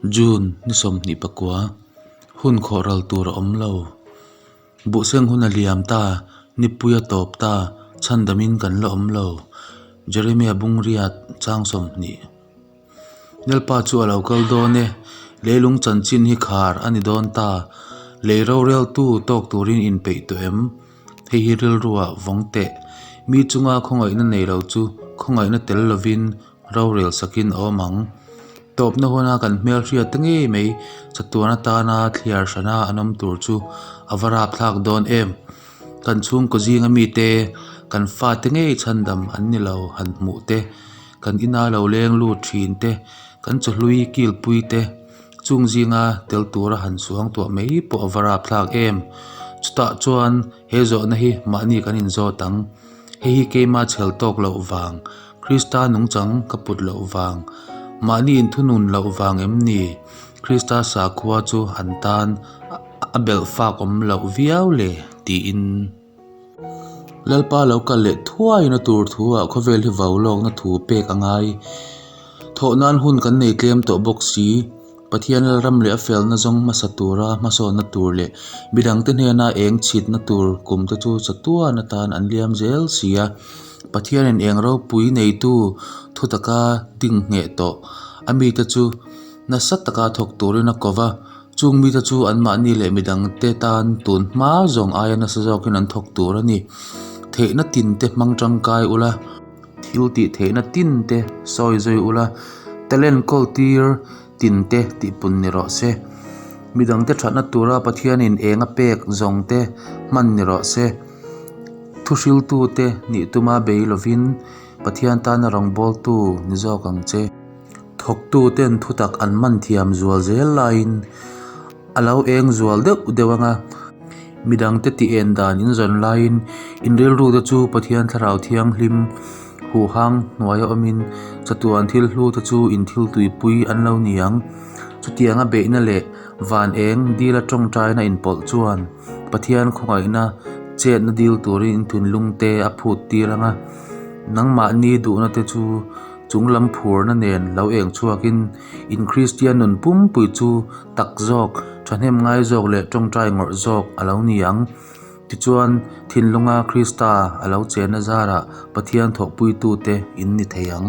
June ni 29, hun khawh ral tur a awm lo. Buhseng hun a liam ta, nipui a tawp ta, chhandamin kan la awm lo. Jeremiah Bungriat chang 20. Lalpa chu a lo kal dawn e, leilung chanchin hi khar a ni dawn ta. Lei roreltu tawk turin inpeih tawh em? Hei hi rilruah vawng teh. Mi chunga khawngaihna nei lo chu khawngaihna tel lovin rorel sakin a awm ang. Tawpna huna kan hmelhriat te ngei mai chatuan atana thliar hrana an awm tur chu a va rapthlak dawn em? Kan chhungkaw zinga mite, kan fate ngei chhandam an ni lo han hmuh te, kan ina lo leng lut thin te, kan chawhlui kilpui te, chung zinga tel tura han suang tuah mai pawh a va rapthlak em? Chutah chuan he zawhna hi mahni kan inzawt ang. Hei hi keima chhel tawk loh vang, Krista nungchang ka put loh vang, mahni inthunun loh vang em ni? Krista sakhua chu an tan a belh fak awm loh viau le? tiin. Lalpa lo kal leh thuaina tur thuah khawvel hi vau lawkna thu pek a ngai. Thawh nan hun kan nei tlem tawh bawk si. Pathian Lalram leh a felna zawng hmasa tura hmasawnna tur leh midangte hnena eng chhitna tur kumte chu chatuan atan an liam zel si a. Pathianin eng ropui neitu thu taka ding ngheh tawh a mite chu nasa taka thawk turin a ko va. Chung mite chu anmahni leh midangte tan tun hma zawng aia nasa zawkin an thawk tur a ni. Theihna tinte hmang tangkai ula. Thil tih theihna tin te sawi zui ula, talent kawl tir tin te tih pun ni rawh se. Midangte thatna tura Pathianin eng a pek zawng te hman ni rawh se. Thuhriltu te nih tuma bei lovin Pathian tana rawngbawltu ni zawk ang che. Thawktu ten thutak an man thiam zual zel laiin a lo eng zual deuh deuh ang a, midangte tih en dan in zawn laiin in rilru te chu Pathian Thlarau Thianghlim huhang hnuaia awmin chatuan thil hlu te chu in thil tuipui an lo ni ang. Chutianga beihna leh van eng dila tawngtaina inpawlh chuan Pathian khawngaihna chetna dil turin in thinlung te a phut tir ang a, nangmahni duhna te chu chung lam phurna nen lo eng chhuakin in Kristian nun pumpui chu tak zawk, thahnem ngai zawk leh tawngtai ngawrh zawk a lo ni ang. Tichuan, thinlunga Krista a lo chenna zarah Pathian thawhpuitute in ni thei ang.